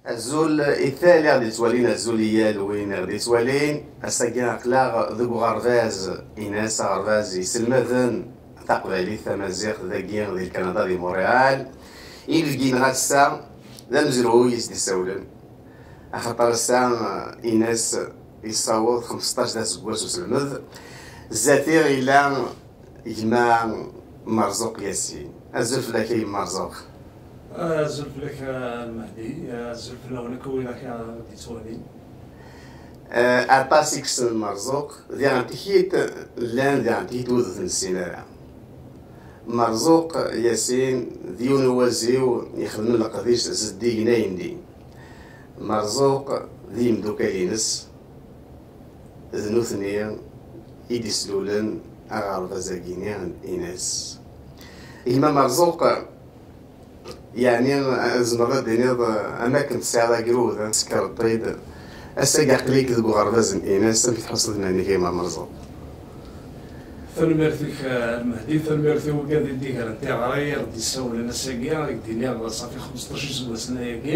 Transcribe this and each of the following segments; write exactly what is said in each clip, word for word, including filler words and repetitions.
Azul i tal i ɣ-d-ittwalin, azul i yal win i ɣ-d-ittwalin. Ass-agi aql-aɣ deg uɣerbaz Ines, aɣerbaz iselmaden taqbaylit tamaziɣt dagi di Lkanada di Montréal. I deg-ineɣ ass-a d amezruy i s-d-issawlen, axaṭer ass-a Ines yessaweḍ xmesṭac d aseggas uselmed. Zdat-i yella gma Merzuq Yasin. Azul fell-ak a gma Merzuq. Azul fell-ak a Lmehdi, azul fell-awen akk widak i d-ittwalin. Eh, aṭas i yessen Merzuq, diɣen tikit llan, diɣen tikit ur ten-nessin ara. Merzuq Yasin d yiwen n waziw ixedmen leqdic zeddigen ayendin. Merzuq d yimdukal-ines, d nutni i d-islulen aɣerbaz-agi-ni n Ines. Gma Merzuq, yeɛni tzemreḍ ad d-tiniḍ, eh, am akken tesɛiḍ agrud, eh, tsekreḍ-t-id. Ass-agi aql-ik deg uɣerbaz n Ines, amek tḥusseḍ iman-ik a gma Merzuq? Tanemmirt-ik a Lmehdi, tanemmirt i wigad i d-igren tiɣri i ɣ-d-issawlen ass-agi, i k-d-iniɣ ṣafi xmesṭac iseggasen ayagi.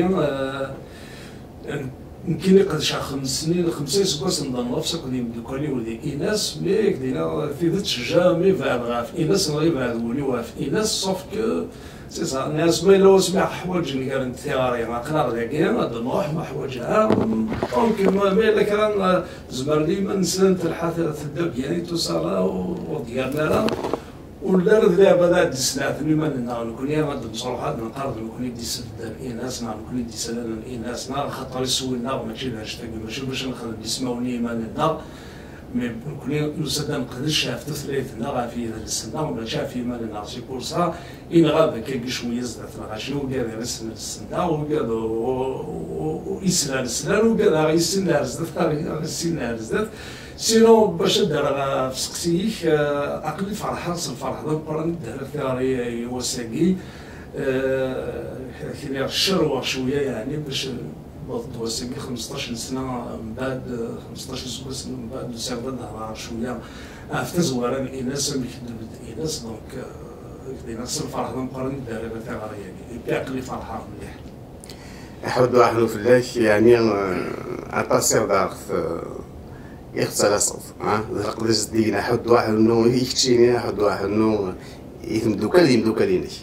Eh, nekkini qedceɣ xems snin, xemsa iseggasen d nnefs akked yimdukal-iw di Ines, mi i k-d-iniɣ tidet, jamais beɛdeɣ ɣef Ines neɣ yebɛed wul-iw ɣef Ines, sauf que c'est ça, nniɣ-as ma yella wasmi ḥwaǧen gar n tiɣri, aql-aɣ dagi, ad nruḥ, ma ḥwaǧeɣ. Donc ma, ma yella kra n, zemren i iman-nsen, telḥa tedda bien et tout ça, là, ur, ur d-garen ara. Ur nelli ara d leɛbad ad d-isneɛten iman-nneɣ, nekkni ad d-nesruḥ, ad neqqar d nekkni i d-isbeddan Ines, neɣ nekkni i d-isalalen Ines, neɣ axaṭer iswi-nneɣ mačči d anect-agi, mačči bac ad nexdem ismawen i yiman-nneɣ, mais nekkni nusa-d ad neqdec ɣef tutlayt-nneɣ, ɣef yidles-nneɣ, mačči ɣef yiman-nneɣ. C'est pour ça i nɣab akkagi cwiya zdat lɣaci, wigad ara issen lsenda, wigad u-, u-, u-, islan slan, wigad aɣ-yissin ar zdat, aɣ-, aɣ-yissin ar zdat. Sinon, bac ad d-rreɣ ɣef useqsi-ik, eh, aql-i ferḥeɣ s lferḥ d ameqqran i d-rriɣ tiɣri i wass-agi. Eh, kniɣ cerweɣ cwiya, yeɛni, bac wwḍeɣ-d wass-agi xmesṭac n sna mbeɛd, eh, xmesṭac iseggasen mbeɛd, usiɣ-d ad d-hḍereɣ cwiya ɣef tazwara n Ines, amek d-tebded Ines, donc, eh, kniɣ s lferḥ d ameqqran i d-rriɣ tiɣri-agi. Et puis aql-i ferḥeɣ mliḥ. Aḥuddu aḥunnu fell-ak, yeɛni, eh, aṭas i ɣ-d-, eh, i ɣ-tettalaseḍ, ah, d leqdic zeddigen, aḥuddu aḥunnu i keččini, aḥuddu aḥunnu i tmeddukal d yimdukal-inek.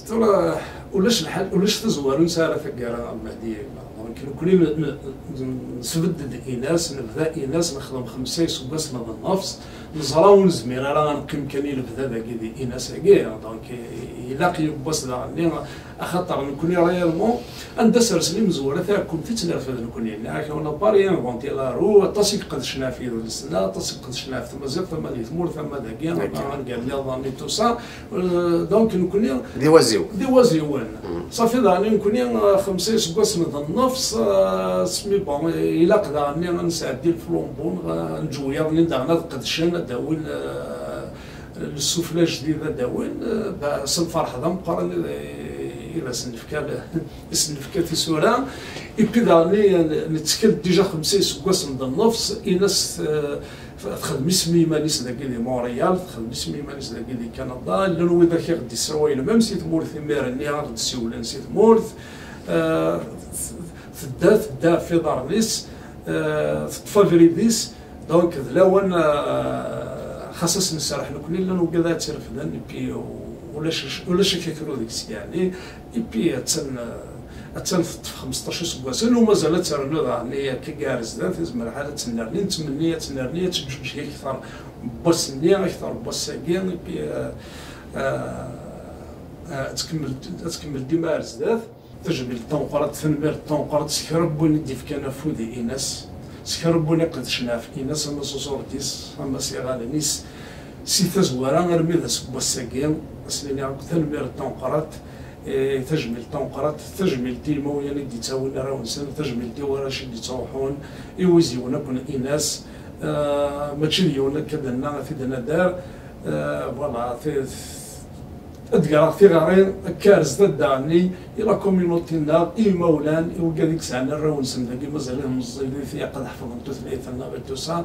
Tura, ulac lḥal, ulac tazwara ur nesɛi ara taggara, a Mehdi. Donc, nekkni n-, n-, n-, nesbedd-d Ines, nebda Ines, nexdem xemsa iseggasen d nnefs, neẓra ur nezmir ara ad neqqim kan i lebda dagi di Ines-agi. Donc, i-, ilaq yiwwas daɣen-nni, axaṭer nekkni réellement, anda sersen imezwura taɛkumt i tt-nerfed nekkni. Nniɣ-ak, on a pas réinventé la roue, aṭas i iqedcen ɣef yidles-nneɣ, aṭas i iqedcen ɣef tmaziɣt, ama di tmurt, ama dagi, ama gar iḍan et tout ça. Euh, donc, nekkni d iwaziwen. D iwaziwen. Safi daɣen nekkni, euh, xemsa iseggasen d nnefs, euh, asmi, bon, ilaq daɣen ad nesɛeddi lflumbu, neɣ, euh, nǧewyaḍ-nni daɣen ad qedcen, ad d-awin, euh, le souffle ajdid ad d-awin, euh, ba-, s lferḥ d ameqqran i, i d asen-nefka, i sen-nefka tisura. Et puis daɣen nettkel déjà xemsa iseggasen d nnefs, Ines, euh, Txedm isem i yiman-is dagi di Montréal, txedm isem i yiman-is dagi di Canada. Llan widak i ɣ-d-issawalen, même si tmurt imir-nni i ɣ-d-ssiwlen si tmurt. Euh, tedda, tedda ɣef iḍarren-is, euh, teṭṭef abrid-is. Donc, d lawan, euh, xas ad s-nserreḥ nekkni, llan wigad ad tt-irefden, et puis, euh, ulac, ulac akakrud deg-s, yeɛni. Et puis, attan, attan teṭṭef xmesṭac iseggasen, u mazal ad ternu daɣen akka ar zdat, izmer lḥal ad tennerni, nettmenni ad tennerni, ad teǧǧuǧǧeg akter n wass-nni, akter n wass-agi, et puis, euh, euh, euh, ad tkemmel, ad tkemmel dima ar zdat. Tajmilt tameqqrant, tanemmirt tameqqrant s kra n win i d-ifkan afud i Ines, s kra n win iqedcen ɣef Ines, ama s uṣurdi-s, ama s iɣallen-is, si tazwara armi d ass n wass-agi, ad sen-iniɣ akk tanemmirt tameqqrant. Eh, tajmilt tameqqrant, tajmilt i yimawlan i d-ittawin arraw-nsen, tajmilt i warrac i d-ittruḥun, i wiziwen akk n Ines, eh, mačči d yiwen akka d-nenna, a t-id-nadar, eh, voilà, t-, t-, ad d-greɣ tiɣri akka ar zdat daɣen-nni i la communauté-nneɣ, i yimawlan, i wigad i yesɛan arraw-nsen dagi, mazal-iten meẓẓiyit, ilaq ad ḥefḍen tutlayt-nneɣ et tout ça.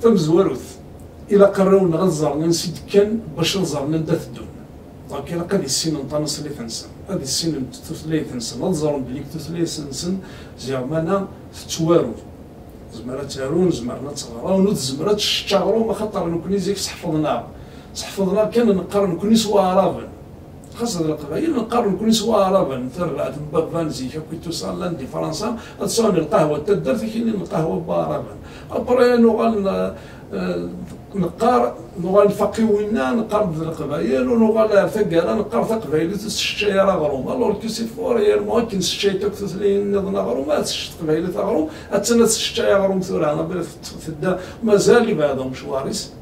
Tamezwarut, ilaq arraw-nneɣ ad ẓren ansi d-kkan bac ad ẓren anda teddun. Donc, ilaq ad issinen tanaṣlit-nsen. Ad issinent tutlayt-nsen, ad ẓren belli tutlayt-nsen ziɣ mana tettwaru. Tezmer ad taru, zemren ad teɣren, ur tezmer ad tessečč aɣrum, axaṭer nekni zik seḥfeḍen-aɣ. Seḥfeḍen-aɣ kan neqqar nekni s waɛraben. Xas d Leqbayel neqqar nekni s waɛraben, tarbaɛt n baba n zik akk i tusa llan di Fransa, ad sɛun lqahwa n taddart, akini lqahwa n waɛraben. Après nuɣal n-, eh, neqqar, nuɣal nfaq i winna, neqqar d Leqbayel, u nuɣal ar taggara neqqar taqbaylit ur tesseččay ara aɣrum. Alors que c'est faux, réellement, akken sseččayent akk tutlayin nniḍen aɣrum, ad tessečč teqbaylit aɣrum, attan ad tesseččay aɣrum tura, abrid tedda, mazal ibɛed umecwar-is,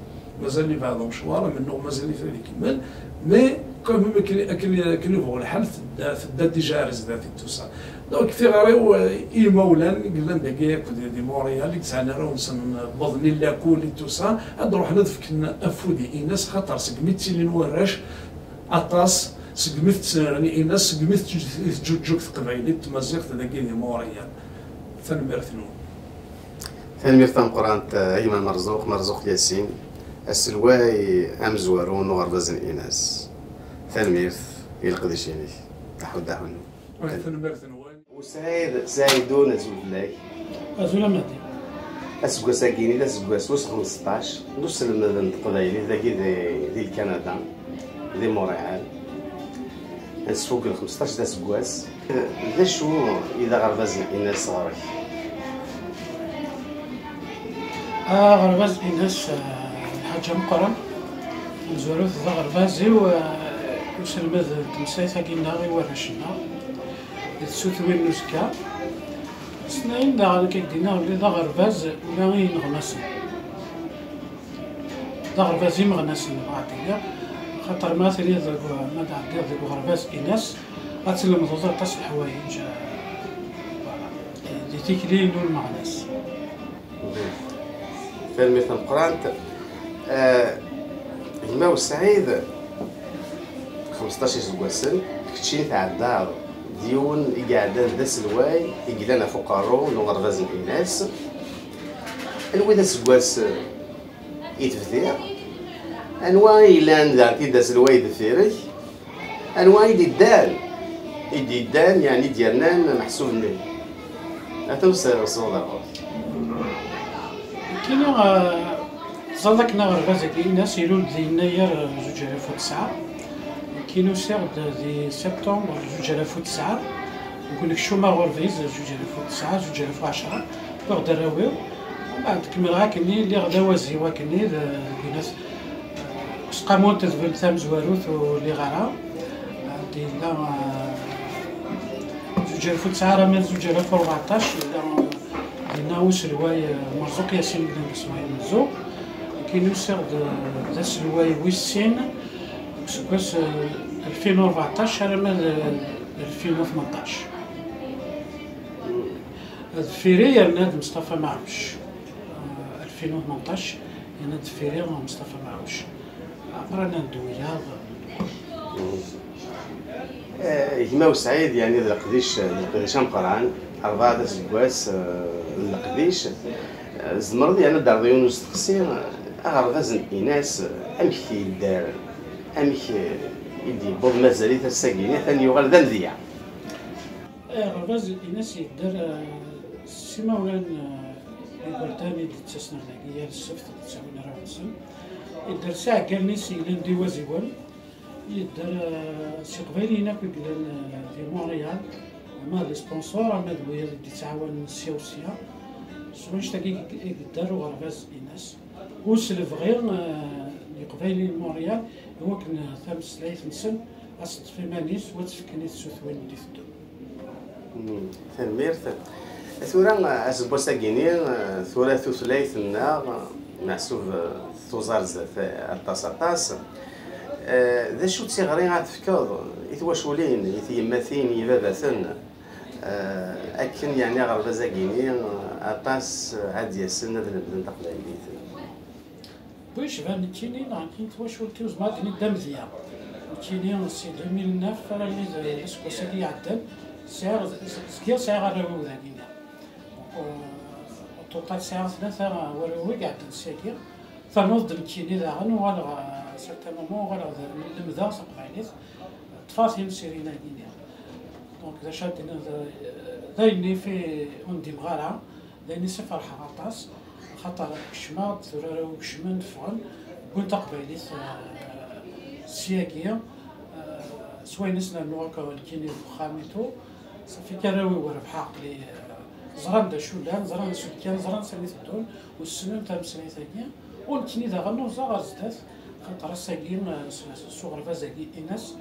mazal ibɛed umecwar, amennuɣ mazal-it ad ikemmel, mais quand même akken, akken, akken yebɣu lḥal tedda, tedda déjà ar zdat i tusa. Donc tiɣri-w, eh, i yimawlan i yellan dagi akked di Montréal, i yesɛan arraw-nsen wwḍen i lakul i tusa, ad ruḥen ad fken afud i Ines, xaṭer segmi ttilin warrac aṭas, segmi tettnerni Ines, segmi teǧǧ-, teǧǧuǧǧug teqbaylit d tmaziɣt dagi di Montréal. Tanemmirt-nwen. Tanemmirt tameqqrant, eh, a gma Merzuq, Merzuq Yasin, aselway amezwaru n uɣerbaz n Ines. Tanemmirt i leqdic-inek. Daḥu, daḥu. Tanemmirt-nwen. Usɛid Saɛidun, azul fell-ak. Azul a Mehdi. Aseggas-agi d aseggas wis xmesṭac n uselmed n teqbaylit dagi di, di Lkanada, di Montréal. Nesfugel xmesṭac d aseggas. D acu i d aɣerbaz n Ines ɣer-k? Aɣerbaz Ines, eh, lḥaǧa meqqren. Amezwaru d aɣerbaz-iw, eh, uselmed n temsayt-agi-nneɣ i warrac-nneɣ, di tsutwin n uzekka. Snayen daɣen akka i k-d-iniɣ belli d aɣerbaz ula i yineɣmasen. D aɣerbaz imeɣnasen, bɣiɣ ad iniɣ, xaṭer ma tiliḍ deg u-, ma tɛeddiḍ deg uɣerbaz Ines, ad tlemdeḍ aṭas n leḥwayeǧ, eh, voilà, di tikli n ulmeɣnas. Tanemmirt tameqqrant. Eh, gma Usɛid, xmesṭac iseggasen, keččini tɛeddaḍ d yiwen i iɛeddan d aselway i yellan ɣef uqerru n uɣerbaz n Ines. Anwa i d aseggas i tebdiḍ? Anwa i yellan daɣen d aselway deffir-k? Anwa i d-iddan? I d-iddan, yeɛni i d-yernan meḥsub-nni? Ata usaru sɣur ɣur-k. Nekkini, eh, teẓriḍ akken aɣerbaz-agi Ines ilul-d di yennayer, eh, zuǧ alaf u tesɛa. Nekkini usiɣ-d di septembre zuǧ alaf u tesɛa. Deg unekcum aɣurbiz zuǧ alaf u tesɛa, zuǧ alaf u ɛecṛa. Wwiɣ-d arraw-iw. Mbeɛd kemmleɣ akkenni, lliɣ d awaziw akkenni, d, d, Useqqamu n tedbelt tamezwarut ur lliɣ ara. Anda yella, eh, zuǧ alaf u tesɛa arma d zuǧ alaf u rbeɛṭac, yella dinna uselway, eh, Merzuq Yasin, yellan d Smaɛil Merzuq. Nekkini usiɣ-d, eh, d aselway wis sin, deg useggas, eh, alfin u rbeɛṭac arma d, eh, alfin u tmenṭac. Deffir-i yerna-d Mustafa Maɛuc. Eh, alfin u tmenṭac, yerna-d deffir-i Mustafa Maɛuc. Après, ad neddu wiyaḍ. Eh, gma Usɛid, yeɛni d leqdic, d leqdic ameqqran, rebɛa d aseggas, eh, n leqdic. Eh, tzemreḍ yeɛni ad d-terreḍ yiwen n usteqsi, eh, aɣerbaz n Ines, eh, amek yedder, amek, eh, i d-yewweḍ mazal-it ass-agi, atan yuɣal d amedya? Eh, aɣerbaz Ines yedder, eh, s imawlan, eh, n yigerdan i d-yettasnen dagi yal ssebt, d-ttawin arraw-nsen. Yedder s iɛeggalen-is yellan d iwaziwen. Yedder, eh, s Iqbayliyen akk i yellan, eh, di Montréal, ama d sponsor, ama d wiyaḍ i d-yettɛawanen sya u sya. S wanect-agi i yedder uɣerbaz Ines. U s lebɣi, eh, n Yiqbayliyen n Montréal, i wakken, eh, tameslayt-nsen ad teṭṭef iman-is, u ad tefken i tsutwin d-iteddun. Mm, tanemmirt. Tura, aseggas-agi-ni, tura tutlayt-nneɣ, meḥsub, tuẓar zdat aṭas, aṭas. Eh, d acu d tiɣri ara tefkeḍ i twaculin, i tyemmatin, i yibabaten, eh, akken yeɛni aɣerbaz-agi-ni, aṭas ad d-yasen ad lemden taqbaylit? Wi yecban nekkini, neɣ nekkini twacult-iw, zemreɣ ad d-iniɣ d amedya. Nekkini si deux mille neuf armi d, d aseggas-agi iɛeddan, sɛiɣ, z-, zgiɣ sɛiɣ arraw-iw dagi-nni. Euh, au total sɛiɣ tlata warraw i iɛeddan sagi. Ternuḍ-d nekkini daɣen, uɣaleɣ, euh, à un certain moment, uɣaleɣ d, lemdeɣ taqbaylit. Ṭṭfeɣ timsirin-agi-nni. D acu ara d-iniɣ, d, d ayen ifi ur ndimeɣ ara, d ayen i si ferḥeɣ aṭas, xaṭer kecmeɣ-d, tura ara ukecmen, ffɣen, wwin taqbaylit, eh, syagi, eh, s wayen i s-nernu akk nekkini deg uxxam et tout, safi kan arraw-iw rebḥeɣ aql-i, eh, ẓran d acu llan, ẓran d acu d-kkan, ẓran sani teddun, u ssnen tameslayt-agi, u nekkini daɣen nuẓa ɣer zdat, xaṭer ass-agi, eh, s, s, s uɣerbaz-agi ines,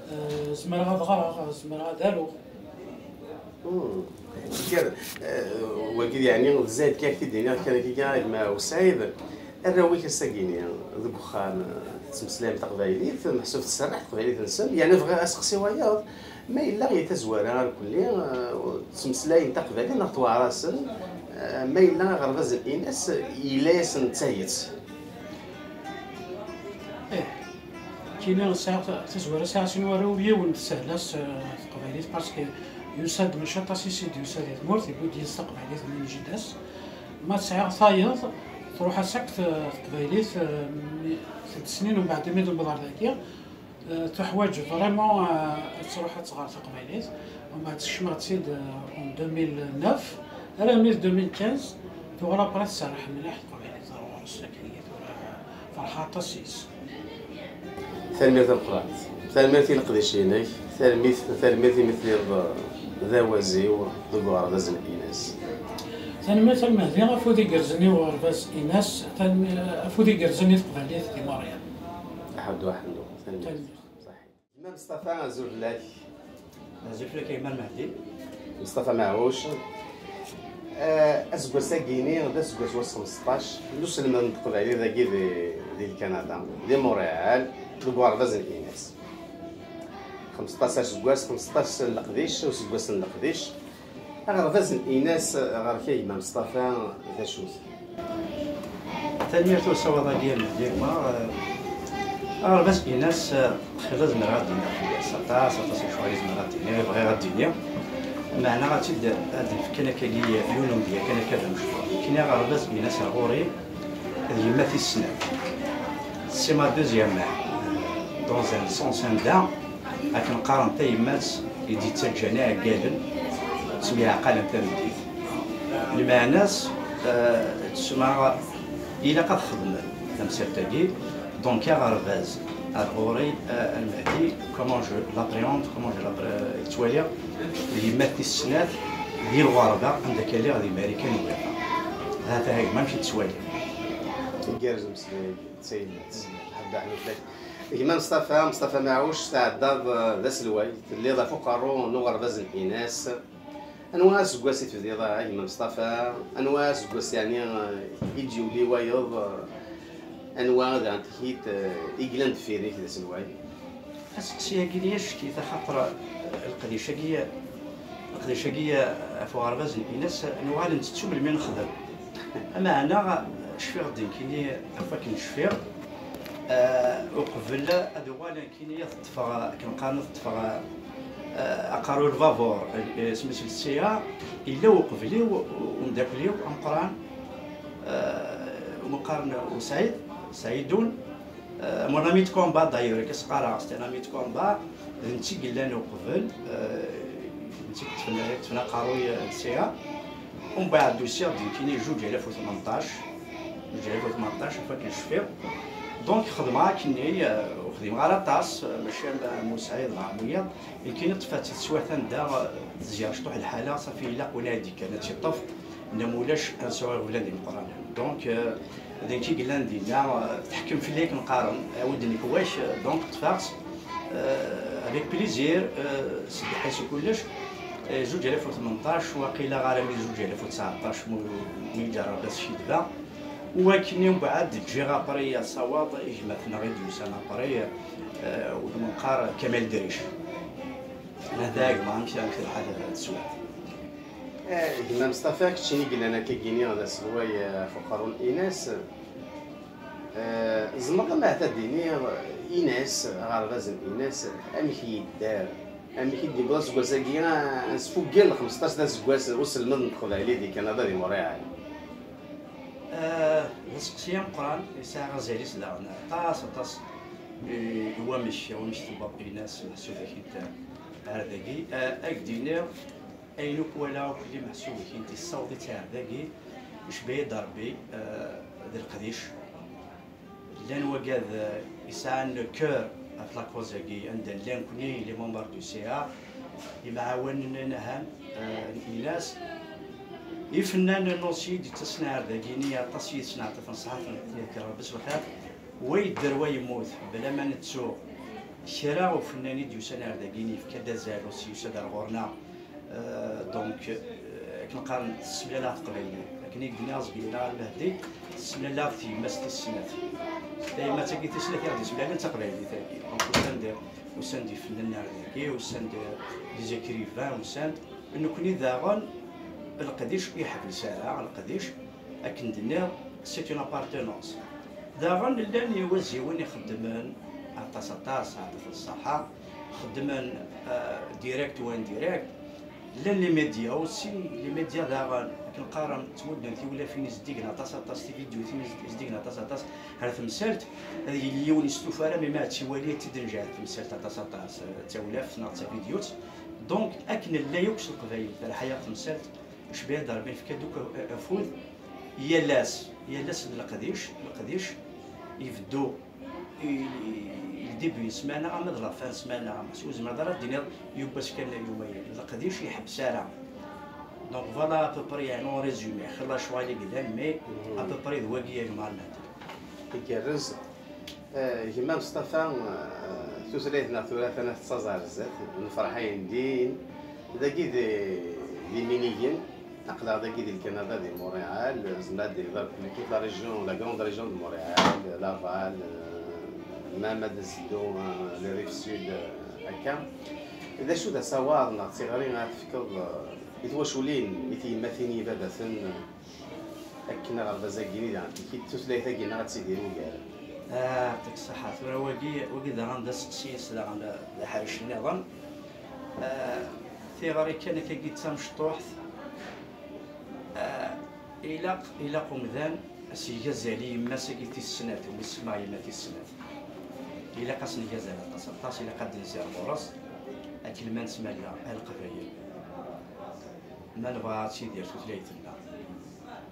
eh, zemreɣ ad ɣreɣ, zemreɣ ad aruɣ. Hmm. Gar, eh, wagi, yeɛni, d Zayd kan ak-t-id-iniɣ kan akka, a gma Usɛid, arraw-ik ass-agi-ni deg uxxam, eh, tettmeslayem taqbaylit, meḥsub tserreḥ teqbaylit-nsen, yeɛni bɣiɣ aseqsi wayeḍ, ma yella i tazwara irkelli, eh, ttmeslayen taqbaylit neɣ tewɛer-asen, eh, ma yella aɣerbaz n Inas yella-yasen d tayet? Ih. Kini sɛiɣ ta-, tazwara sɛiɣ sin warraw, ur yiwen tessehla-s, eh, teqbaylit, parce que yusa-d mačči aṭas i s-id-yusa di tmurt, yewwi-d yid-s taqbaylit mi nǧid-as. Ma sɛiɣ tayeḍ, truḥ-as akk te-, teqbaylit, eh, mi, seld snin umbeɛd mi d-newweḍ ar dagi, eh, tuḥwaǧ vraiment, eh, ad truḥ ad tɣer taqbaylit. Umbeɛd skecmeɣ-tt-id, eh, en deux mille neuf, armi d deux mille quinze, tuɣal après tserreḥ mliḥ teqbaylit ɣer ɣur-s, akken i tura ferḥeɣ aṭas yes. Tanemmirt tameqqrant. Tanemmirt i leqdic-inek. Tanemmirt, tanemmirt imi telliḍ d awaziw deg uɣerbaz n Inas. Tanemmirt a Lmehdi, afud igerrzen i uɣerbaz Inas, tanemmi-, afud igerrzen i teqbaylit di Montréal. Aḥuddu, aḥuddu. Tanemmirt. Tanemmirt. Ṣaḥi. Gma Meṣṭafa, azul fell-ak. Azul fell-ak a gma Lmehdi. Meṣṭafa Maɛuc. Eh, aseggas-agi-ni d aseggas wis xmesṭac n uselmed n teqbaylit dagi di, di Lkanada, di Montréal, deg uɣerbaz n Inas. Xmesṭac aseggas, xmesṭac n leqdic, useggas n leqdic. Aɣerbaz n Inas, ɣer-k a gma Meṣṭafa, d acu-t? Tanemmirt i usawaḍ-agi a Mehdi Umar. Aɣerbaz Inas, xilla zemreɣ ad d-iniɣ fell-as aṭas, aṭas n lecɣal i zemreɣ ad d-iniɣ, i bɣiɣ ad d-iniɣ. Meɛna ad tt-id, ad d-nefk kan akkagi yiwen umedya kan akka d amecṭuḥ. Nekkini aɣerbaz Inas ar ɣur-i d yemma tis snat. C'est ma deuxième mère. Dans un sens anda akken qqaren tayemmat i d-yettaǧǧan iɛeggalen ttemyeɛqalen tameddit. Lmeɛna-s, eh, tesma ilaq ad xedmen tamsalt-agi. Donc aɣerbaz ar ɣur-i, eh, a Lmehdi, comment je l'appréhende, comment je l'appréhende, ttwaliɣ d yemma tis snat di lɣerba anda akka lliɣ di Marikan n Uwafa. Hata ha gma amek i ttwaliɣ. Igerrez umeslay-agi. D tayemmat. Ḥedd aḥlufat. Gma Meṣṭafa, Meṣṭafa Maɛuc, tɛeddaḍ, eh, d aselway, telliḍ ɣef uqerru n uɣerbaz n Inas. Anwa aseggas i tebdiḍ, a gma Meṣṭafa? Anwa aseggas, yeɛni, eh, i d-yuli wayeḍ? Anwa d antikit, eh, i yellan deffir-ik d aselway? Aseqsi-agi d yacki, axaṭer, eh, leqdic-agi, leqdic-agi, eh, ɣef uɣerbaz n Inas, nuɣal ntettu melmi nexdem. Ameɛna, cfiɣ-d nekkini ɣef wakken cfiɣ, eh, uqbel ad uɣaleɣ nekkini ad ṭṭfeɣ, akken qqaren, ad ṭṭfeɣ, eh, aqerru lbabur, eh, isem-is lsiya, yella uqbel-iw, umeddakel-iw ameqqran, eh, umi qqaren Usaɛid, Saɛidun, eh, mon ami de combat d'ailleurs, akka s-qqareɣ, c'est un ami de combat, d netta i yellan uqbel, eh, d netta i yeṭṭfen, yeṭṭfen aqerruy, eh, lsiya. Umbeɛd usiɣ-d nekkini juǧ alaf u tmenṭac, juǧ alaf u tmenṭac, ɣef wakken cfiɣ. Donc xedmeɣ akkenni, eh, ur xdimeɣ ara aṭas, eh, mačči am, am Usaɛid neɣ am wiyaḍ. Nekkini ṭṭfeɣ-tt i teswiɛt anda, eh, tezyeɛ cṭuḥ lḥala, safi ilaq win ara d-yekkren ad tt-yeṭṭef, nna ma ulac ad nesɛu iɣeblan d imeqqranen. Donc, eh, d nekk i yellan dinna, eh, teḥkem fell-i akken qqaren, awi-d nekk wak, eh, donc ṭṭfeɣ-tt, eh, avec plaisir, eh, s ddḥis u kullec, eh, juǧ alaf u tmenṭac, waqila ɣer armi d juǧ alaf u tseɛṭac mu, mu iǧerreb askidba. U akkenni mbeɛd ǧǧiɣ apri asawaḍ i gma-tneɣ i d-yusan apri, eh, win nqqar Kamal Dric. Hada gma amek, amek lḥal teswiɛt? Eh, gma Meṣṭafa, keččini i yellan akkagini d aselway, eh, ɣef uqerru n Inas. Eh, tzemreḍ ameɛta ad d-tiniḍ Inas, aɣerbaz n Inas, amek yedder? Amek i d-yewweḍ aseggas-agi, a-, asfugel xmesṭac d aseggas uselmed n teqbaylit di Kanada di Montréal? Eh, d aseqsi ameqqran, yesɛa azal-is daɣen aṭas, aṭas, eh, i wamek, i wamek tewweḍ Inas, meḥsub akid, eh, Ar dagi, eh, ad k-d-iniɣ ayen akk walaɣ akk li meḥsub-ik inti tessaweḍ-itt ar dagi, icba-yi-d Rebbi, eh, d leqdic. Llan wagad, eh, yesɛan le cœur ɣef la cause-agi, anda llan nekni, les membres du C A, imɛawanen n ahan, eh, inas. Ifennanen aussi d-ittasen ar dagi-ni, aṭas yid-sen, ɛṭaf n ṣṣeḥḥa, ad ten-yerk Rebbi s lxir. Wa yedder, wa yemmut, bla ma nettu. Kra ufennan i d-yusan ar dagi-ni yefka-d azal aussi, yusa-d ar ɣur-neɣ. Euh, donc, euh, akken qqaren, tessemlaleɣ teqbaylit. Akken i d-nniɣ zgelli-nneɣ Lmehdi, tessemlaleɣ tyemmat tis snat. Tayemmat-agi tis snat i ɣ-d-yessemlalen d taqbaylit-agi. Donc, usan-d, usan-d ifennanen ar dagi, usan-d les écrivains, usan-d. Nekkni daɣen, leqdic ur yeḥbis ara, leqdic, akken d-nniɣ, c'est une appartenance. Daɣen llan yiwaziwen ixeddmen aṭas, aṭas, ɛṭaf ṣṣeḥḥa, xeddmen, euh, direct ou indirect. Llan les médias aussi, les médias daɣen, akken qqaren, ttmudden tiwlafin i zeddigen aṭas, aṭas, tividyutin i zeddigen aṭas, aṭas ar temsalt. Ad yili yiwen yestufa ara, mi ma ad tt-iwali, ad tt-id-neǧǧ ar temsalt aṭas, aṭas, euh, d tawlaft neɣ d tavidyut. Donc, akken nella yakk s leqbayel, terḥa-yaɣ temsalt, icba-yaɣ-d Rebbi, nefka-d akk afud. Yal ass, yal ass d leqdic, leqdic ibeddu i, i, i début n ssmana ama d la fin n ssmana, ama s ur tezmireḍ ara ad d-tiniḍ yiwwas kan, yuma-ya, leqdic ur iḥebbes ara. Donc voilà à peu près, yeɛni en résumé, xilla lecɣal i yellan, mais à peu près d wagi, a gma Lmehdi. Igerrez. Eh, gma Mustafa, eh, tutlayt-nneɣ tura atan tettaẓ ar zdat, nefreḥ ayen din. Dagi di, di Minigen, aql-aɣ dagi di Lkanada, di Montréal, zemreɣ ad d-iniɣ akk toute la région, la grande région de Montréal, Laval, eh, même ad nezdu, eh, les rives sud, eh, akka. D acu d asawaḍ neɣ d tiɣri ara tefkeḍ, eh, i twaculin, i tyemmatin, i yibabaten, eh, akken aɣerbaz-agi-nni daɣen, i tutlayt-agi-nneɣ ad tidir ugar. Ah, yeɛṭik ṣṣeḥḥa. Tura wagi, wagi daɣen d aseqsi-s daɣen d aḥric nniḍen. Ah, tiɣri kan akkagi d tamecṭuḥt. Ah, ilaq, ilaq umdan ad s-yeg azal i yemma-s-agi tis snat, umi semmaɣ yemma tis snat. Ilaq ad s-neg azal aṭas, aṭas, ilaq ad d-nzir ɣur-s, akken ma nesmalla a Leqbayel. Ma nebɣa ad tidir tutlayt-nneɣ,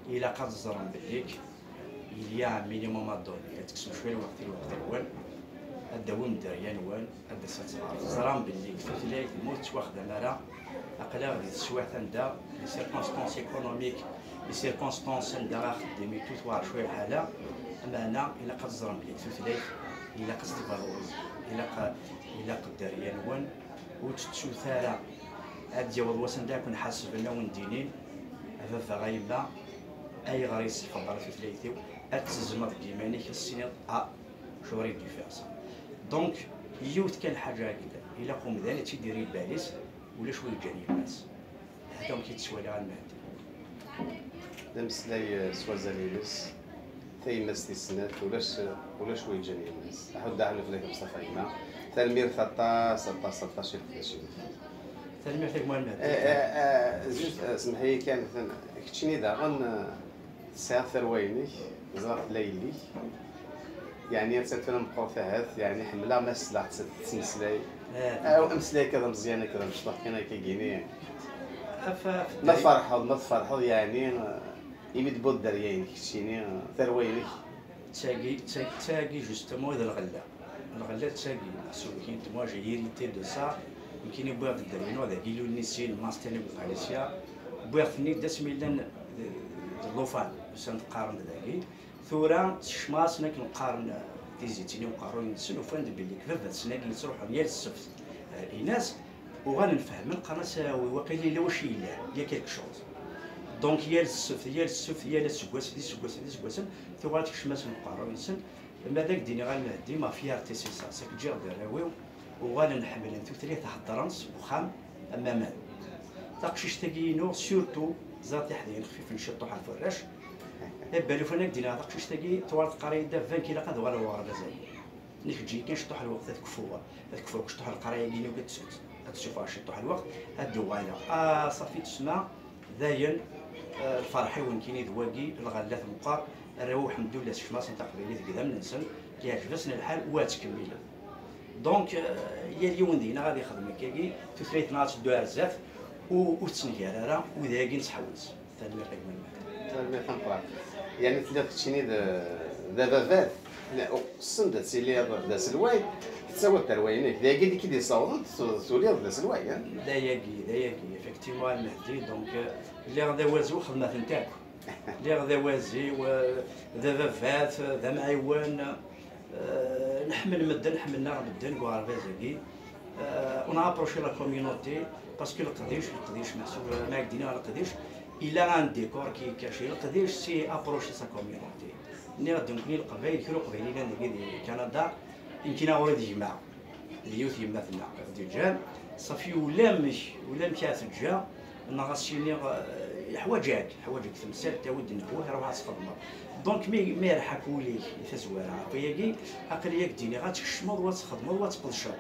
ilaq ad teẓrem belli il y a un minimum à donner. Ad tekksem cwiya lweqt i lweqt-nwen, ad d-tawim dderya-nwen, ad d-tasem ad teɣrem. Teẓram belli tutlayt ma ur tettwaxdam ara, aql-aɣ di teswiɛt anda les circonstances économiques, les circonstances anda axeddim itut war cwiya lḥala, ameɛna ilaq ad teẓrem belli tutlayt ilaq ad s-tvaloriz, ilaq, ilaq dderya-nwen, ur tettut ara. Ad d-yaweḍ wass anda ad ken-ḥasben, ad wen-d-inin, a baba, a yemma, ayɣer i tessexdameḍ ara tutlayt-iw? Ad tezzmeḍ deg yiman-ik, ad s-tiniḍ, ah, j'aurais dû faire ça. Donc, yiwet kan lḥaǧa i yellan, ilaq umdan ad tt-id-irr i lbal-is, ulac wi yeǧǧan yemma-s. Hata amek i tt-ttwaliɣ a Lmehdi. D ameslay, eh, s wazal-ines. Tayemmat tis snat, ulac, ulac wi yeǧǧan yemma-s. Aḥuddu aḥluf lak Mustafa gma. Tanemmirt aṭas, aṭas, aṭas i leqdic-inek. Tanemmirt a gma Lmehdi. Eh, eh, eh, just, eh, semmeḥ-iyi kan, atan, keččini daɣen, eh, tesɛiḍ tarwa-inek, ẓriɣ tella yelli-k. Yeɛni, attan tura meqqret ahat, yeɛni, ḥemmleɣ ma sleɣ-tt tettmeslay. Eh. Ah, ameslay akka d ameẓyan, akka d amecṭuḥ kan, akka gini. Af-, af-, Ma tferḥeḍ, ma tferḥeḍ, yeɛni, eh, imi d-tewwiḍ dderya-inek, keččini, eh, tarwa-inek. D tagi, d tagi, d tagi, justement, i d lɣella. Lɣella d tagi, parce que moi, j'ai hérité de ça. Nekkini wwiɣ-d dderya-inu, dagi i lulen sin, Master Galicia. Wwiɣ-ten-id d asmi llan d, d llufan, usan-d qqaren-d dagi. Tura, sekcmeɣ-asen akken qqaren, eh, tizittin i uqerruy-nsen, ufan-d belli baba-tsen-agi yettruḥun yal ssebt, eh, inas, uɣalen fehmen, qqaren-as, "Ah, wi waqil yella wacu yellan, il y a quelque chose." Donc, yal ssebt, yal ssebt, yal aseggas, d iseggasen, d iseggasen, tuɣal tekcem-asen uqerruy-nsen. Ma d ak-d-iniɣ a Lmehdi, ma fierté c'est ça, c'est que ǧǧiɣ-d arraw-iw, uɣalen ḥemmlen tutlayt, heddren-tt deg uxxam am aman. Taqcict-agi-inu, surtout, ẓer tiḥdayin xfifen ciṭuḥ ɣef warrac. Ibalufan, ad k-d-iniɣ, taqcict-agi tuɣal teqqar-iyi-d, a baba, nekk ilaq ad uɣaleɣ ɣer uɣerbaz-agi. Nekk eǧǧ-iyi kan ciṭuḥ lweqt ad kfuɣ, ad kfuɣ ciṭuḥ leqraya-agi-inu, ad tt-, ad ssufɣeɣ ciṭuḥ lweqt, ad d-uɣaleɣ. Ah, ṣafi, tesma, dayen, eh, lferḥ-iw nekkini d wagi, lɣella tmeqqer, arraw-iw, ḥemdullah, sekcem-asen taqbaylit deg idammen-nsen, yeɛǧeb-asen lḥal, wa ttkemmilen. Donc, euh, yal yiwen deg-neɣ ad ixdem akkagi, tutlayt-nneɣ ad teddu ar zdat, u-, ur tettnegar ara, u d ayagi nettḥewwis. Tanemmirt a gma. Tanemmirt tameqqrant. Yeɛni telliḍ keččini d, d ababat, la, uqsend ad tiliḍ d aselway, tettawiḍ-d ar wayen-ik. D ayagi i k-id-yessawḍen, tu-, tuliḍ d aselway, eh? D ayagi, d ayagi, effectivement, a Mehdi, donc, euh, lliɣ d awazu, xedmeɣ-tent akk. Lliɣ d awaziw, eh, d ababat, d amɛiwen, eh, nḥemmel medden, ḥemmlen-aɣ medden deg uɣerbaz-agi. Eh, on a approché la communauté, parce que leqdic, leqdic, meḥsub ma ak-d-iniɣ leqdic, il a un décor qui est caché. Leqdic, c'est approcher sa communauté. Nniɣ-d nekkni leqbayel, kra uqbayli yellan dagi di Kanada, nekkini ɣur-i d gma. D yiwet yemma-tneɣ d Ǧan, ṣafi ulamek, ulamek ara teǧǧa, neɣ ad s-iniɣ, eh, yeḥwaǧ-ak, yeḥwaǧ-ak temsalt, awi-d nnehwa, ruḥ ad txedmeḍ. Donc, mi, mi yerḥa-k wul-ik i tazwara, akk ayagi, aql-i ad k-d-iniɣ, ad tkecmeḍ, wa ad txedmeḍ, wa ad tqedceḍ.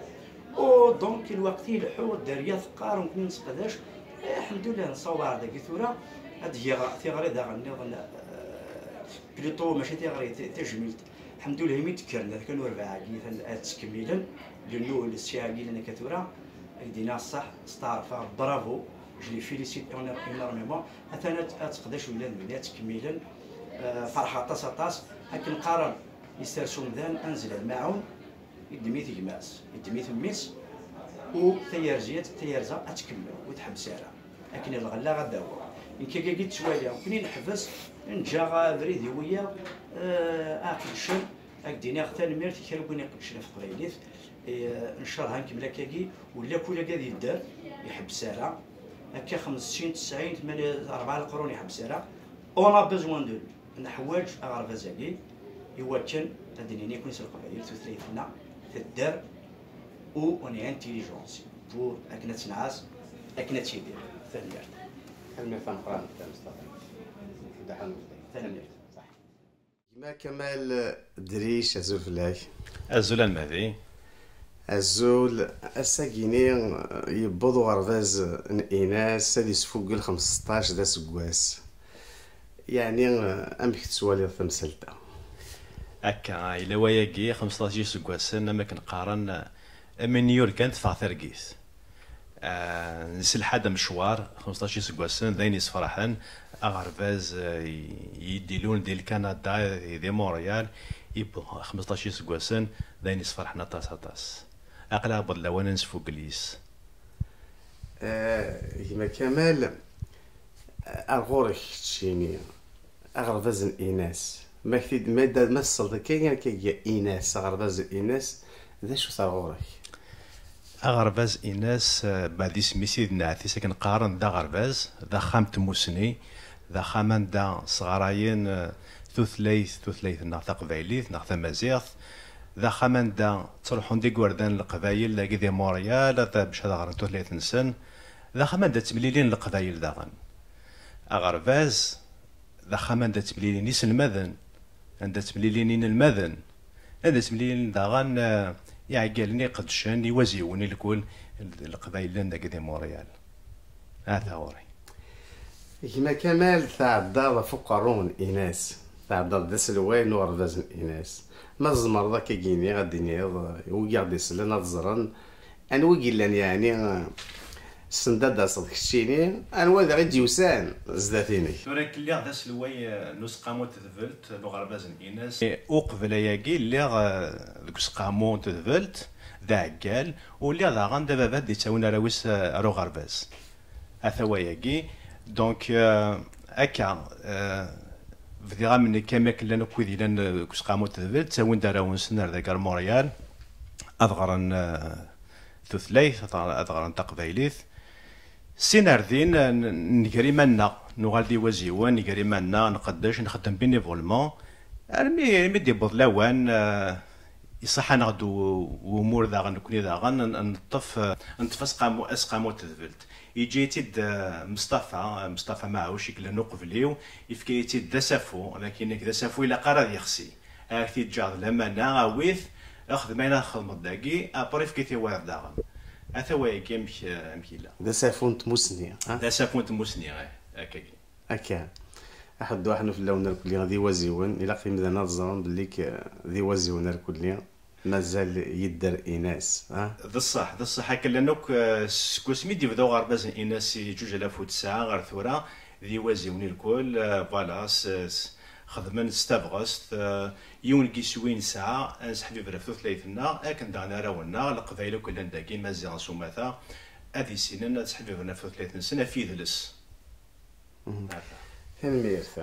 U donc, lweqt ileḥḥu, dderya teqqar, nekkni nesseqdac, eh, ḥemdullah, nessaweḍ ar dagi tura, ad d-geɣ tiɣri daɣen nniḍen, eh, plutôt, mačči tiɣri, ti-, tajmilt. Ḥemdullah, imi d-kkren, ad kan urbaɛ-agi, ad ttkemmilen, lennu le sciɛ-agi llan akka tura, ad k-d-iniɣ ṣṣeḥ, steɛrfeɣ, bravo, je les félicite énor-, énormément, atan ad, ad teqdac ula d win ad ttkemmilen, eh, ferḥeɣ aṭas, aṭas, akken qqaren, yessers umdan, anzel lmaɛun, yeddem-it gma-s, yeddem-it mmi-s, u tayerza, tayerza ad tkemmel, ur tḥebbes ara. Akken i lɣella ad d-aweɣ. Nekk akkagi ttwaliɣ, nekkni neḥbes, neǧǧa abrid i wiyaḍ, eh, ad qedcen, ad k-d-iniɣ tanemmirt i kra n win iqeddcen ɣef teqbaylit. Eh, nchallah ad nkemmel akkagi, ula kul agad yedder, iḥebbes ara. Akka xemsin, tesɛin, tmanya, rebɛa leqrun iḥebbes ara. On a besoin de lui. Neḥwaǧ aɣerbaz-agi i wakken ad d-nini nekkni s leqbayel tutlayt-nneɣ tedder u on est intelligent pour akken ad tenɛas, akken ad tidir. Tanemmirt. Tanemmirt tameqqrant, a Mustafa. Dda Ḥamud. Tanemmirt. Gma Kamal Dris, azul fell-ak. Azul a Mehdi. Azul, ass-agi-ni yewweḍ uɣerbaz n Inas ad yesfugel xmesṭac d aseggas. Yeɛni, amek tettwaliḍ tamsalt-a? Akka, yella wayagi, xmesṭac iseggasen, am akken qqaren, am ayen yurgan teffeɣ targit. Ah, nselḥa-d amecwar, xmesṭac iseggasen, d ayen yessefraḥen. Aɣerbaz, ah, i, i d-ilun di Lkanada, di, di Montréal, yewweḍ xmesṭac iseggasen, d ayen yessefraḥen aṭas, aṭas. Aql-aɣ wweḍ lawan ad nesfugel yis. Ah, gma Kamal, ar ɣur-k keččini, aɣerbaz n Inas. Ma k-t-id-, ma d-, ma tesleḍ akka, akka, akka, Inas, aɣerbaz n Inas, d acu-t ar ɣur-k? Aɣerbaz Inas, eh, beɛd isem-is i d nneɛt-is akken qqaren, d aɣerbaz, d axxam n tmussni, d axxam anda sɣarayen, eh, tutlayt, tutlayt-nneɣ taqbaylit neɣ tamaziɣt, d axxam anda ttruḥun d igerdan n leqbayel dagi di Montréal, ad, bac ad ɣren tutlayt-nsen, d axxam anda ttemlilin leqbayel daɣen. Aɣerbaz, d axxam anda ttemlilin iselmaden, anda ttemlilin inelmaden, anda ttemlilin daɣen, eh, iɛeggalen iqeddcen, iwaziwen, ilkul, l-, leqbayel llan dagi di Montréal. Ahat ɣur-i. Gma Kamal, tɛeddaḍ ɣef uqerru n Inas, tɛeddaḍ d aselway n uɣerbaz n Inas. Ma tzemreḍ akkagi-ni ad d-tiniḍ, eh, i wigi aɣ-d-isellen ad ẓren, anwa i yellan, yeɛni, send ad d-taseḍ keččini, anwa daɣ i d-yusan zdat-inek? Tura nekk lliɣ d aselway, eh, n Useqqamu n Tedbelt n uɣerbaz n Inas. Eh, uqbel ayagi, lliɣ, eh, deg Useqqamu n Tedbelt d aɛeggal, u lliɣ daɣen d ababat d-ittawin arraw-is, eh, ar uɣerbaz. Ata wayagi. Donc, eh, akka, eh, bdiɣ am nekk, am akken llan akk wid yellan, eh, deg Useqqamu n Tedbelt, ttawin-d arraw-nsen ar dagi ar Montréal, ad ɣren, eh, tutlayt, ad ɣ-, ad ɣren taqbaylit. Sin ar din, n-, nger iman-nneɣ, nuɣal d iwaziwen, nger iman-nneɣ, nqeddec, nxeddem bénévolement, armi, armi d-yewweḍ lawan, eh, iṣaḥ-aneɣ-d u-, wumur daɣen, nekkni daɣen, n-, neṭṭef, eh, neṭṭef asqamu, asqamu n tedbelt. Yeǧǧa-yi-tt-id, eh, Meṣṭafa, eh, Meṣṭafa Maɛuc, i yellan uqbel-iw, yefka-yi-tt-id d asafu, lakin d asafu ilaq ara ad yexsi. Ar t-yeǧǧeɣ d lamana, awi-t, xdem ayen ara txedmeḍ dagi, après efk-it i wayeḍ daɣen. Ata wayagi amek, amek yella. D asafu n tmussni, ha? D asafu n tmussni, eh, akkagi. Akka. Aḥeddu aḥnu fell-awen irkelli d iwaziwen, ilaq imdanen ad ẓren belli k-, d iwaziwen irkelli. Mazal yedder Inas, ha? D ṣṣeḥ, d ṣṣeḥ. Akken llan akk, eh, seg wasmi i d-yebda uɣerbaz n Inas si zuǧ alaf u tesɛa ɣer tura, d iwaziwen i lkul, eh, voilà, s, s, xedmen s tabɣest, eh, yiwen n yiswi nesɛa, ad nesseḥbiber ɣef tutlayt-nneɣ, akken daɣen arraw-nneɣ, Leqbayel akk llan dagi, Maziɣen s umata, ad issinen ad sseḥbibren ɣef tutlayt-nsen, ɣef yidles. Mhm. Tanemmirt.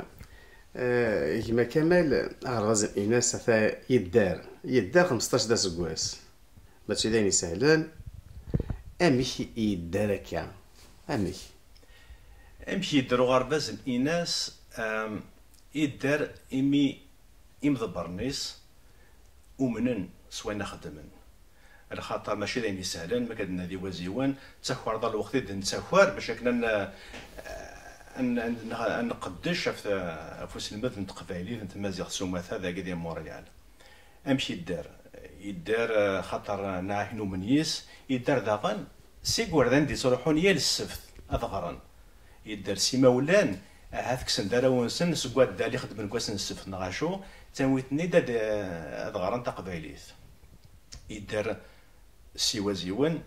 Eh, gma Kamal, aɣerbaz n Inas ata yedder, yedder xmesṭac d aseggas. Mačči d ayen isehlen. Amek i yedder akka? Amek? Amek yedder uɣerbaz n Inas? Am, yedder imi imḍebbren-is umnen s wayen xeddmen. Lxaṭer mačči d ayen isehlen, ma akka d-nadi waziwen, ttakeṛ-d lweqt i d-nettaker, bac akken ad n-, ad n-, ad n-, ad nqeddec ɣef, ɣef uselmed n teqbaylit, n tmaziɣt s umata, dagi di Montréal. Amek yedder? Yedder, eh, xaṭer, eh, nɛaken umenyis, yedder daɣen s igerdan d-ittruḥun yal ssebt ad ɣren. Yedder s imawlan, ahat kksen-d arraw-nsen seg waddal i xeddmen deg wass n ssebt neɣ acu, ttawin-ten-id ad, eh, ad ɣren taqbaylit. Yedder s iwaziwen,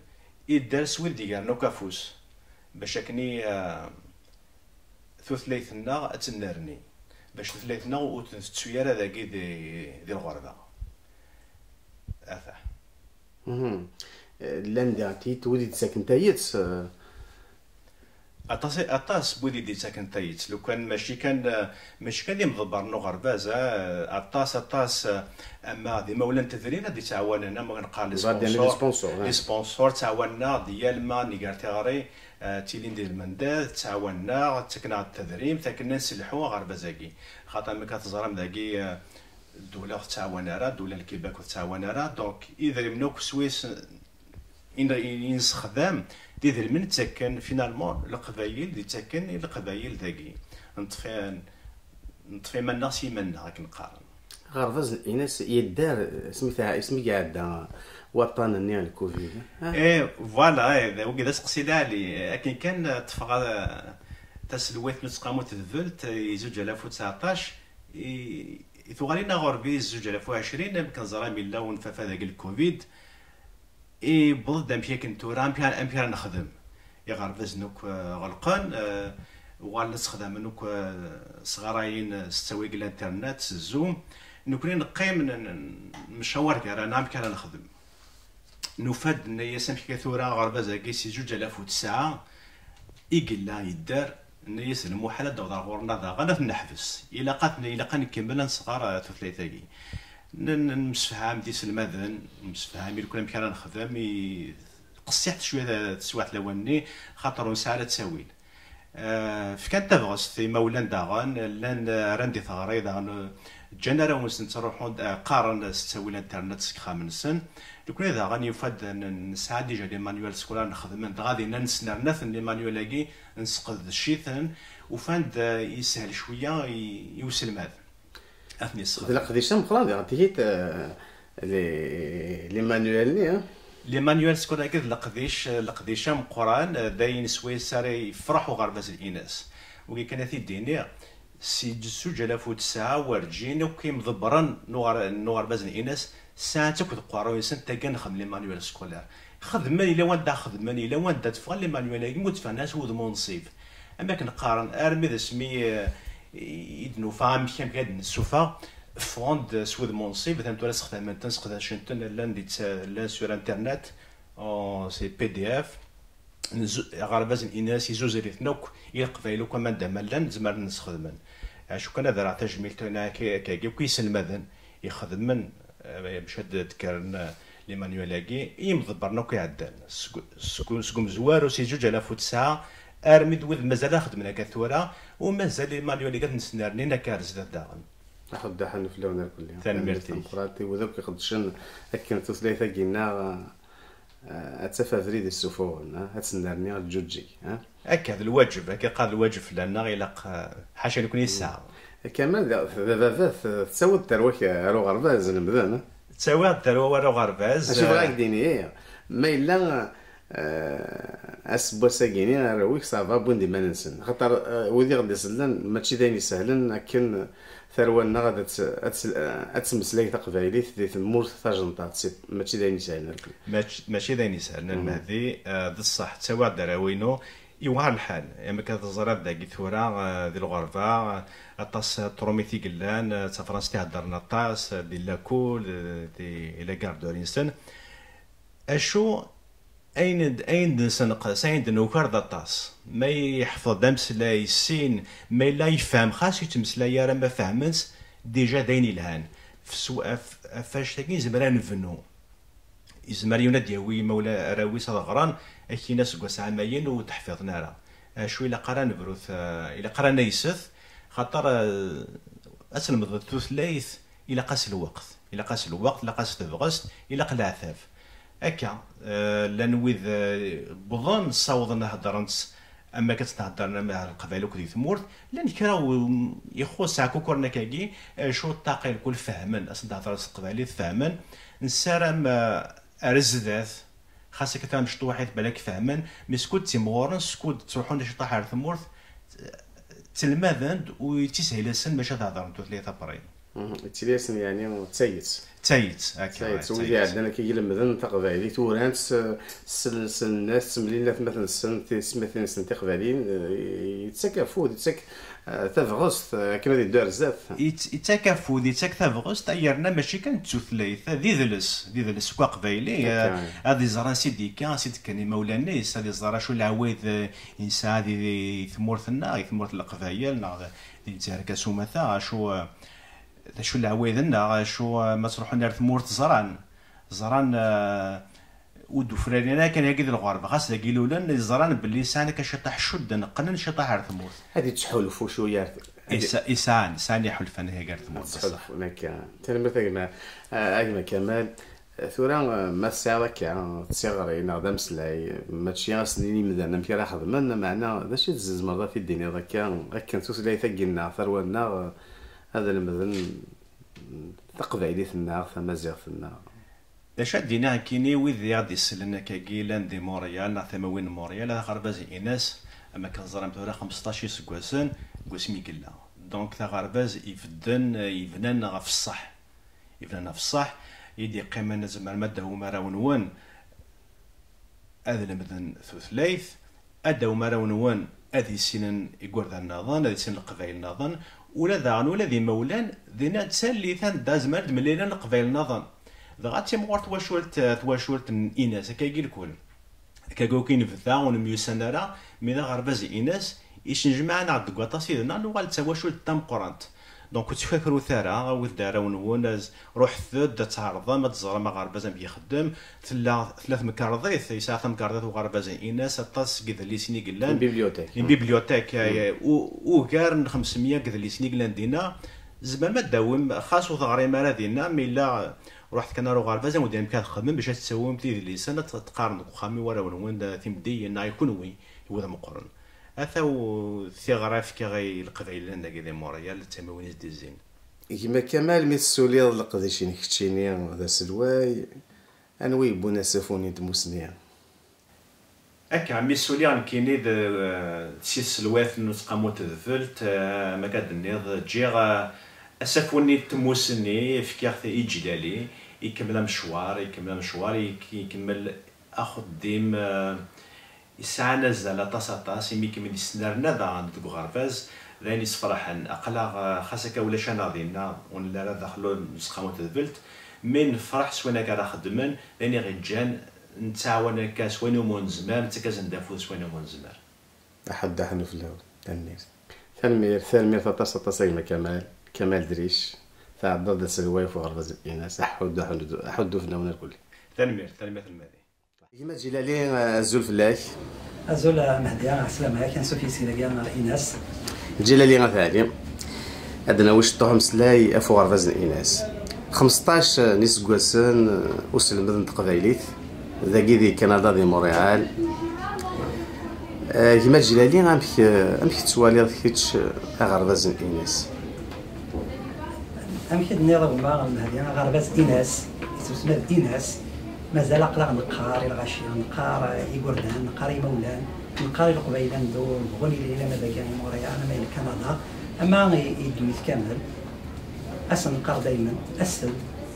yedder s wid d-igren akk afus, bac akken i, eh, tutlayt-nneɣ ad tennerni, bac tutlayt-nneɣ ur tettu ara dagi di, di lɣerba. Ata. Mhm. Eh, llan diɣ tiyit wid i d-ittaken tayet, eh. Aṭas, aṭas n wid i d-ittaken tayet. Lukan mačči kan, eh, mačči kan d imḍebbren n uɣerbaz, eh, aṭas, aṭas, eh, ama d imawlan n tedrin ad d-ittɛawanen, ama neqqar les sponsors, les sponsors, eh, ttɛawanen-aɣ-d yal ma nger tiɣri, eh, ttilin di lmendad, ttɛawanen-aɣ, ttaken-aɣ-d tadrimt akken ad nselḥu aɣerbaz-agi. Xaṭer mi akka teẓram dagi, eh, ddula ur tettɛawan ara, ddula n Lkibak ur tettɛawan ara, donc idrimen akk swis i n-, i n-, i nessexdam d idrimen ttaken, finalement, Leqbayel d-ittaken i Leqbayel dagi. Neṭṭef, neṭṭef iman-nneɣ s yiman-nneɣ, akken qqaren. Aɣerbaz n Inas yedder asmi tɛ-, asmi i iɛedda waṭṭan-nni n lkuvid, ha? Eh, voilà, eh, d, wagi d aseqsi lɛali. Akken kan, eh, ṭṭfeɣ, eh, taselwayt n Useqqamu n Tedbelt, eh, i zuǧ alaf u tseɛṭac, i, i tuɣalin aɣurbiz zuǧ alaf u ɛecrin, amek neẓra mi yella unfafa dagi n lkuvid, iwweḍ-d amek akken tura, amek, amek ara nexdem. Iɣerbazen akk, eh, ɣelqen, eh, uɣalen ad sexdamen akk, eh, sɣarayen, eh, s ttawil n l'internet, s Zoom. Nekkni neqqim n-, n-, n-, nemcawer gar-aneɣ amek ara nexdem. Nufa-d, nenna-yas, amek akka tura aɣerbaz-agi si zuǧ alaf u tesɛa i yella yedder, nenna-yas, d lmuḥal ad d-taweḍ ar ɣur-neɣ daɣen, ad t-neḥbes. Ilaq ad, ilaq ad nkemmel ad nesɣar, eh, tutlayt-agi. N-, n-, nemsefham d iselmaden, nemsefham i lukan amek ara nexdem, i, qessiḥet cwiya teswiɛt lawan-nni, xaṭer ur nesɛi ara ttawil. Eh, fkan tabɣest imawlan daɣen, llan, eh, rran di teɣri daɣen, eh, ǧǧan arraw-nsen ttruḥun, eh, qqaren s ttawil internet seg yexxamen-nsen. Nekkni daɣen yufa-d n-, nesɛa déjà les manuels scolaires nxedmen, dɣa dinna nesnerna-ten les manuels-agi, nesqedec-iten, ufan-d, eh, yeshel cwiya i, i uselmad. Ad ten-yessexdem. D leqdic ameqqran diɣ tigi, eh, les, les manuels-nni, eh? Les manuels scolaires-agi d leqdic, leqdic ameqqran, eh, d ayen swayes ara yefreḥ uɣerbaz n Inas. Wagi kan ad t-id-iniɣ, si zuǧ alaf u tesɛa werǧin akk imḍebbren n uɣer-, n uɣerbaz n Inas sɛan-tt akk deg uqerruy-nsen tagga nxeddem les manuels scolaires. Xedmen, yella wanda xedmen, yella wanda tteffɣen les manuels-agi, ur tteffɣen ara s wudem unṣib. Am akken qqaren, armi d asmi, eh, i d-nufa amek, amek ad d-nessuffeɣ, ffɣen-d s wudem unṣib, atan tura sexdamen-ten, sseqdacen-ten, llan di tt-, llan sur internet, oh, c'est P D F. Nzu-, aɣerbaz n Inas izuzer-iten akk, i Leqbayel akk, ama anda ma llan, zemren ad sxedmen. Acu kan ad rreɣ tajmilt akka, akka, akka, akk iselmaden ixedmen, eh, bac ad d-kkren, eh, les manuels-agi, i yimḍebbren akk iɛeddan. Seg, seg, seg umezwaru si zuǧ alaf u tesɛa, armi d wid mazal ad xedmen akka tura, u mazal les manuels-agi ad nesnernin akka ar zdat daɣen. Axeddaḥ n fell-awen irkelli. Tanemmirt-ik. Tameqqrant i wid akk iqeddcen akken tutlayt-agi-nneɣ, eh, ad taf abrid issufuɣen, eh, ad tennerni, ad tǧuǧǧeg, eh. Akka, d lwaǧeb, akka yeqqar, d lwaǧeb fell-aneɣ, ilaq, eh, ḥaca nekkni yesɛa. Kamal, d, d ababat, eh, tettawiḍ-d tarwa-k ar uɣerbaz, lemden, eh? Ttawiɣ-d tarwa ar uɣerbaz, acu bɣiɣ eh, ad k-d-iniɣ, ma yella, eh, aseggas-agi-ni arraw-ik ça va, wwin-d iman-nsen. Axaṭer, eh, wid i ɣ-d-isellen, mačči d ayen isehlen akken tarwa-nneɣ ad tt-, ad tt-, ad temmeslay taqbaylit di tmurt tajenṭaḍt, si, mačči d ayen isehlen rkel. Mačči, mačči d ayen isehlen, mm, Lmehdi, eh, d ṣṣeḥ, ttawiɣ-d arraw-inu, yewɛer lḥal. Am akka teẓriḍ dagi tura, eh, di lɣerba, eh, aṭas, eh, n trumit i yellan, eh, d tafransist i heddren aṭas, eh, di lakul, eh, di, i la garderie-nsen. Acu ayen d, ayen d-nessenqes, ayen d-nuker d aṭas. Ma yeḥfeḍ-d ameslay, sin, ma yella yefhem, xas ur yettmeslay ara, ma fehmen-tt, déjà d ayen yelhan. F s-, af, af annect-agi nezmer ad nebnu. Yezmer yiwen ad d-yawi imawla arraw-is ad ɣren, ad k-yini aseggas ɛamayen ur d-ḥfiḍen ara. Acu ilaq ara nebrut, eh, ilaq ara nayset, xaṭer, eh, ad tlemdeḍ tutlayt, ilaq-as lweqt, ilaq-as lweqt, ilaq-as tebɣest, ilaq leɛtab. Akka, eh, llan wid, eh, wwḍen, ssawḍen ad heddren s, am akka tt-theddren am ar Leqbayel akk di tmurt, llan kra u-, ixuṣṣ ɛkukuren akkagi, acu ṭṭaq i lkul fehmen, ad sen-d-hedreḍ s teqbaylit fehmen, nessaram, eh, ar zdat, xas akka tamecṭuḥit balak fehmen, mi skud ttimɣuren, skud ttruḥun ciṭaḥ ar tmurt, ttelmaden-d u yettishil-asen bac ad hedren tutlayt après. Mhm. Yettili-asen, yeɛni, d tayet. D tayet, akka, tayet, d wid tayet. Iɛeddan akka i ilemden taqbaylit, uran-tt, s-, s-, sellen-as, ttemlilin atmaten-nsen, tiyessetmatin-nsen tiqbayliyin, eh, yettak afud, yettak, eh, tabɣest, eh, akken ad yeddu ar zdat. Yett-, yettak afud, yettak tabɣest, ay yerna mačči kan d tutlayt, d idles, d idles seg aqbayli, akka, eh, ad iẓer ansi d-yekka, ansi d-kkan imawlan-is, ad iẓer acu leɛwayed, eh, i nesɛa di, di tmurt-nneɣ, di tmurt n Leqbayel, neɣ d, di Lezzayer akka s umata, acu, eh, d acu leɛwayed-nneɣ, acu, eh, ma ttruḥun ar tmurt ẓran, ẓran, eh, ur d-ufraren ara kan yagi di lɣerba, ɣas dagi lulen, ẓran belli sɛan akka ciṭaḥ cudden, qqnen ciṭaḥ ar tmurt. Ad yettḥulfu cwiya ar t-, ad y- Isa-, isɛan, sɛan iḥulfan yagi ar tmurt. Ad ttḥulfun akka. Tanemmirt a gma, a gma Kamal. Tura, ma tesɛiḍ akka d tiɣri neɣ d ameslay, mačči ad s-nini imdanen amek ara xedmen, meɛna d acu i tzemreḍ ad t-id-tiniḍ akka, akken tutlayt-agi-nneɣ, tarwa-nneɣ, ad lemden taqbaylit-nneɣ, tamaziɣt-nneɣ? D acu ad d-iniɣ nekkini, wid i aɣ-d-isellen akkagi, llan di Montréal neɣ tamawin n Montréal, aɣerbaz Inas, am akken teẓram tura, xmesṭac iseggasen deg wasmi i yella. Donc, d aɣerbaz ibedden, yebnan ɣef ṣṣeḥ. Yebnan ɣef ṣṣeḥ, i d-yeqqimen, tzemrem ad d-tawim arraw-nwen ad lemden tutlayt, ad d-tawim arraw-nwen ad issinen igerdan nniḍen, ad issinen leqbayel nniḍen, ula daɣen, ula d imawlan, dinna d tallit anda zemren ad mlilen leqbayel nniḍen. Dɣa d timɣur twacult, twacult n Inas, akkagi lkul. Akkagi akk i nebda, ur nemyussan ara, mi d aɣerbaz Inas, yesnejmaɛen-aɣ-d deg waṭas yid-neɣ, nuɣal d tawacult tameqqrant. Donc, ur ttkakrut ara, awit-d arraw-nwen, az-, ruḥet-d ad tɛerḍem, ad teẓrem aɣerbaz amek ixeddem. Tella, tella temkarḍit, yesɛa tamkarḍit uɣerbaz Inas, aṭas seg yidlisen i yellan. Une bibliothèque. Une bibliothèque, eh, u-, ugar n xemsemya n yidlisen i yellan dinna. Tzemrem ad d-tawim, xas ur teɣrim ara dinna, ma yella ruḥet kan ar uɣerbaz, ad wen-d-amek ad txedmem, bac ad tettawim idlisen, ad t-, teqqarem deg uxxam i warraw-nwen, d timeddiyin, neɣ i kunwi, i wid meqqren. Ata u-, tiɣri fkiɣ i Leqbayel llan dagi di Montréal, d tamiwin i s-d-izzin. Gma Kamal, mi tessuliḍ leqdic-inek keččini d aselway, anwa yewwin asafu-nni n tmussni? Akka, mi suliɣ nekkini d, d tiselwayt n Useqqamu n Tedbelt, eh, ma akka d-tenniḍ, ǧǧiɣ, eh, asafu-nni n tmussni, fkiɣ-t i Ǧlali, ikemmel amecwar, ikemmel amecwar, ik-, ikemmel axeddim, eh, yesɛan azal aṭas, aṭas, imi kem-id-yesnerna daɣen deg uɣerbaz, d ayen yessefraḥen. Aql-aɣ, eh, xas akka ulac-aneɣ dinna, ur nelli ara daxel n Useqqamu n Tedbelt, mi nefreḥ s wayen akka ara xeddmen, d ayen i ɣ-iǧǧan nettɛawan akka s wayen umi nezmer, nettak-asen-d afud s wayen umi nezmer. Aḥuddu aḥunnu fell-awen. Tanemmirt. Tanemmirt, tanemmirt aṭas, aṭas a gma Kamal, Kamal Dric. Tɛeddaḍ d aselway ɣef uɣerbaz n Inas. Aḥuddu, aḥuddu, aḥuddu fell-awen irkelli. Tanemmirt, tanemmirt a Lmehdi. Gma Ǧilali, azul fell-ak. Azul a Mehdi, ɛeslama-k, ansuf yis-i dagi a Inas. Ǧilali At Ɛli, ad d-nawi ciṭṭuḥ ameslay ɣef uɣerbaz n Inas. Xmesṭac n yiseggasen uselmed n teqbaylit, dagi di Kanada, di Montréal. Eh, gma Ǧilali, amek, amek tettwaliḍ kečč aɣerbaz n Inas? Amek i d-tenniḍ a gma Mehdi, aɣerbaz Inas, yettusemma d Inas, mazal aql-aɣ neqqar i lɣaci, neqqar i igerdan, neqqar i imawlan, neqqar i leqbayel anda ur bɣun ilin ama dagi i Montréal, ama i Kanada, ama i, i ddunit kamel. Asen-nqar daymen, aset-d,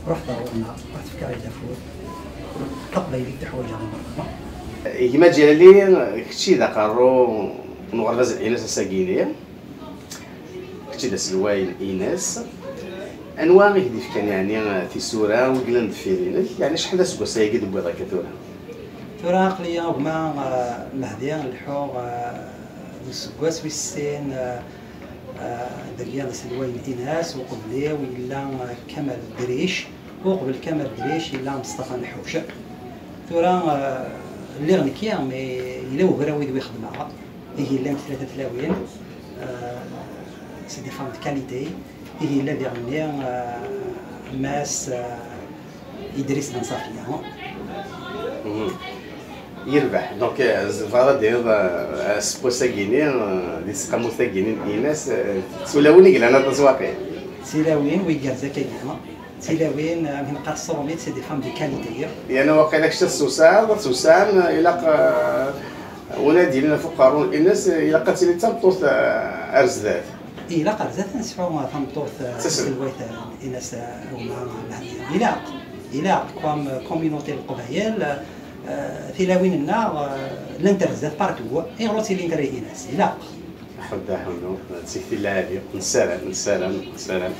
ruḥet ar ɣur-neɣ, ruḥet fket-aɣ-d afud. Taqbaylit teḥwaǧ-aɣ i merra. Gma Ǧilali, kečči d aqerru n uɣerbaz n Inas ass-agi-ni. Kečči d aselway n Inas. Anwa i k-d-ifkan yeɛni tisura wi yellan deffir-inek? Yeɛni acḥal d aseggas ayagi d-wwiḍ akka tura? Tura aql-iyi a gma, eh, Mehdi, leḥḥuɣ, eh, d useggas wis sin, eh, eh, dagi d aselway n Inas, uqbel-iw yella, eh, Kamal Dric, uqbel Kamal Dric yella Mestafa Nḥuc. Tura, eh, lliɣ nekki, mais yella ugraw i d wi xedmeɣ. Ihi llant tlata tlawin, eh, c'est des femmes de qualité. Ihi yella diɣenni, eh, Mass, eh, Idris Ben Safiya. Mhm. Yerbeḥ. Donc, eh, tebɣiḍ ad d-tiniḍ, eh, aseggas-agi-ni, eh, di tseqqamut-agi-ni n Inas, eh, d tulawin i yellan aṭas waqil. Tilawin wi gerza akka gma. Tilawin, eh, amek neqqar s tṛumit, c'est des femmes de qualité. Yerna waqila kečč ad tewsaɛeḍ, ad tewsaɛem, eh, ilaq, eh, win ad d-yilin ɣef uqerru n Inas, eh, ilaq ad tili d tameṭṭut, eh, ar zdat. Ilaq ar zdat ad nesɛu tameṭṭut, eh, Sesel. Taselwayt, eh, Inas, eh, Awma Mehdi. Ilaq, ilaq, comme, eh, communauté n Leqbayel, eh, tilawin-nneɣ, eh, llant ar zdat partout. Ayɣer ur ttilint ara Inas? Ilaq. Ḥedd aḥunnu, d tikti lɛali, nessaram, nessaram, nessaram.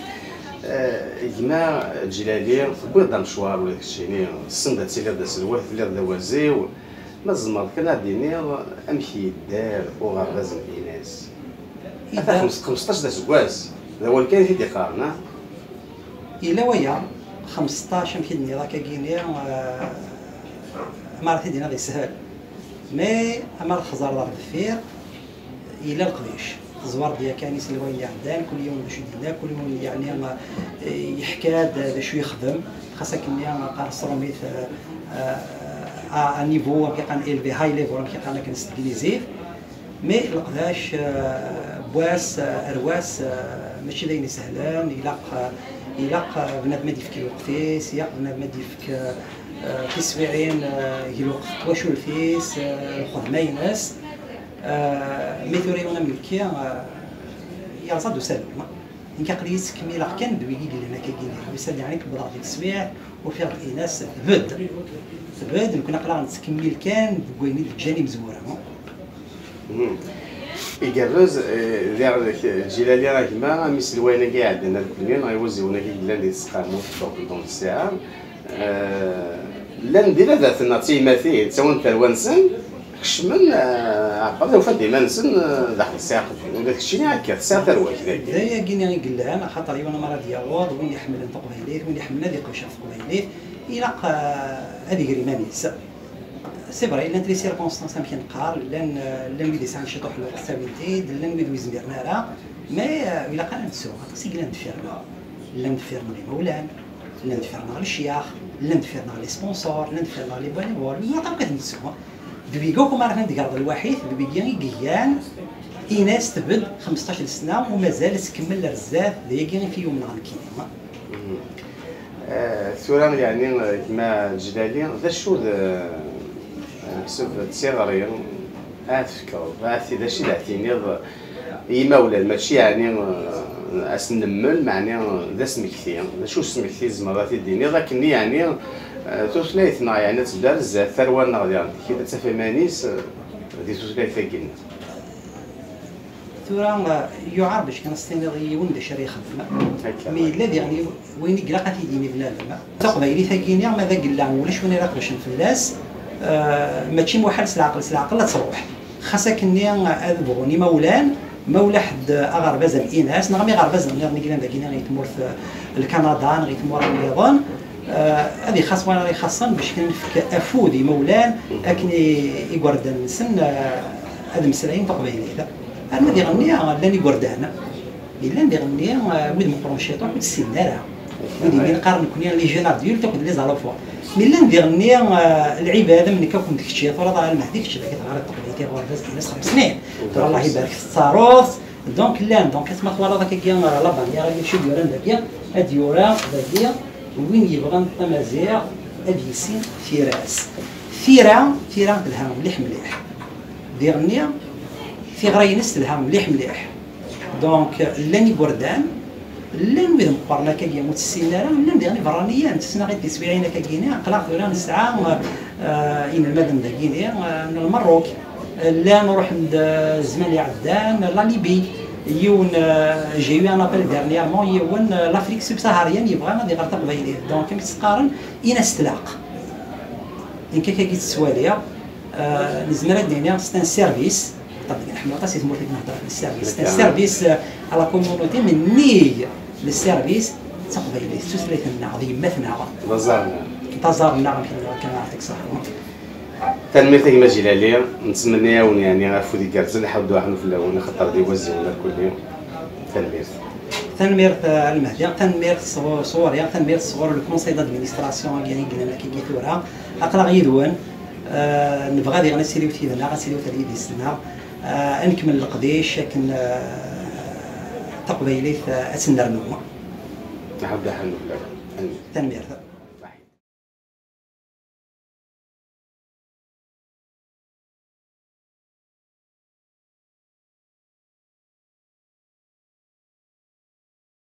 Eh, gma Ǧilali, tewwiḍ-d amecwar ula d keččini, tessneḍ ad tiliḍ d aselway, telliḍ d awaziw, ma tzemreḍ kan ad d-tiniḍ amek yedder uɣerbaz n Inas? Ata Yedder. Xems-, xmesṭac d aseggas, d awal kan i t-id-iqqaren, ah? Yella waya, xmesṭac amek i d-nniḍ akkagini, eh, amar t-id-iniḍ yeshel. Mais amar txeẓreḍ ar deffir, yella leqdic. Teẓwer-d yakan iselwayen iɛeddan, kul yiwen d acu i d-yenna, kul yiwen yeɛni, eh, yeḥka-d d acu yexdem. Xas akkenni qqaren s tṛumit, eh, eh, à un niveau amek i qqaren élevé, high level amek i qqaren akken s teglizit. Mais leqdac, eh, n wass, eh, ar wass, eh, mačči d ayen isehlen. Ilaq, eh, ilaq, eh, bnadem ad yefk lweqt-is, ilaq bnadem ad yefk, eh, tiswiɛin, eh, g lweqt n twacult-is, eh, lxedma-ines. Eh, mais tura yiwen am nekki, eh, yerẓa-d usalu. Nekk aql-iyi ttkemmileɣ kan d wigi yellan akkagini. Usan-d yeɛni wwḍeɣ di teswiɛt, ufiɣ-d Inas tbedd. Tbedd, nekkni aql-aɣ nettkemmil kan deg wayen i d-ǧǧan imezwura. Mhm. Igerrez, eh, diɣ Ǧilali a gma, am iselwayen-agi iɛeddan ar nekkni, neɣ iwaziwen-agi yellan di tseqqamut, donc, donc, ssaɛa, eh, llan d ibabaten neɣ d tiyemmatin, ttawin tarwa-nsen, kecmen, eh, ɛebbaḍ, ufan-d iman-nsen, eh, daxel ssaɛa qedwen. Ula d keččini akka, tesɛiḍ tarwa-k dagi. D ayagi-nni i yellan, axaṭer yiwen amar ad yaweḍ, win iḥemmlen taqbaylit, win iḥemmlen ad iqmec ɣef teqbaylit, ilaq, eh, ad iger iman-is. C'est vrai, llant les circonstances amek i neqqar, llan, llan wid yesɛan ciṭuḥ n lweqt ttawin-t-id, llan wid ur izmiren ara, mais, euh, ilaq ara nettu, aṭas i yellan deffir-nneɣ. Llan deffir-nneɣ imawlan, llan deffir-nneɣ lecyax, llan deffir-nneɣ les sponsors, llan deffir-nneɣ les bénévoles, mais ilaq akk ad nettu. D wigi akk ma ara ten-tegreḍ lwaḥid, d wigi i igan Inas tbedd xmesṭac n sna u mazal tettkemmil ar zdat, d ayagi i t-yumneɣ nekkini. Eh, tura, yeɛni, eh, gma Ǧlali, d acu d, eh, meḥsub d tiɣri ara tefkeḍ, ara t-, d acu i d-tiniḍ i yimawlan, mačči yeɛni, eh, ad s-nemmel, meɛni d asmekti. D acu usmekti tzemreḍ ad t-id-tiniḍ akken yeɛni, eh, tutlayt-nneɣ yeɛni ad teddu ar zdat, tarwa-nneɣ diɣen kif ad taf iman-is, eh, di tutlayt-agi-nneɣ? Tura, eh, yuɛer bac kan ad s-tiniḍ i yiwen d acu ara yexdem. Akka. Mi yella diɣen wayen i ilaq ad t-id-yini bnadem. Taqbaylit-agi-nni, ma d agella ulac win ara iqedcen fell-as, eh, mačči muḥal s leɛqel, s leɛqel ad truḥ. Xas akkenni ad bɣun imawlan, ma ula ḥedd aɣerbaz am Inas, neɣ am iɣerbazen nniḍen i yellan dagi i tmurt, eh, Lkanada, neɣ i tmura nniḍen, eh, ad ixaṣ wayen ara ixaṣṣen bac kan nefk afud i imawlan akken i, igerdan-nsen, eh, ad mmeslayen taqbaylit. Arma diɣenni llan igerdan yellan diɣenni, eh, wid meqqren ciṭuḥ ur tt-ssinen ara. Wid imi neqqar nekkni les jeunes adultes akked les enfants. Mi llan diɣenni, eh, lɛibad am nekk akk d kečči, tura ḍa Lmehdi kečč dagi teɣriḍ taqbaylit i ɣur-baz deg xems snin. Tura Allah ibarek tettaruḍ. Donc llan, donc ma twalaḍ akkagi, eh, la bannière-agi acu d-yuran dagi, ad d-yura dagi win yebɣan tamaziɣt ad yissin tira-s. Tira, tira telha mliḥ mliḥ. Diɣenni tiɣra-ines telha mliḥ mliḥ. Donc llan igerdan, Llan wid meqqren akkagi ur tt-ssinen ara, llan diɣen iberraniyen, ssneɣ-id tiswiɛin akkagini, aql-aɣ tura nesɛa, eh, inelmaden dagini, eh, n Lmerruk, llan ruḥen-d, eh, zzman iɛeddan, la Libye, yiwen, eh, j'ai eu un appel dernièrement, yiwen, eh, l'Afrique subsaharienne yebɣa ad iɣer taqbaylit. Donc, amek tt-qqaren, in-as tlaq. Nekk akkagi tt-ttwaliɣ, eh, nezmer ad d-nini c'est un service. Ṭṭabeg nḥemmel aṭas i tmurt i d-nehder, service. C'est un service, euh, à la communauté, mais nnig le service d taqbaylit, d tutlayt-nneɣ, d yemma-tneɣ. D aẓar-nneɣ. D aẓar-nneɣ, amek nniɣ akka, ɛṭik ṣṣeḥḥa. Tanemmirt a gma Jilali, nettmenni-awen yeɛni afud igerrzen, iḥudd uɛnu fell-awen, axaṭer d iwaziwen irkelli. Tanemmirt. Tanemmirt, eh, a Lmehdi, tanemmirt sɣur-, sɣur-i, tanemmirt sɣur le conseil d'administration i yellan akkagi tura. Aql-aɣ yid-wen, eh, nebɣa diɣen ad tiliwt yid-neɣ, ad tiliwt ar yidis-nneɣ, eh, ad nkemmel leqdic akken, eh, taqbaylit, eh, ad tennernu. Aḥudd aɛnu fell-awen. Tanemmirt.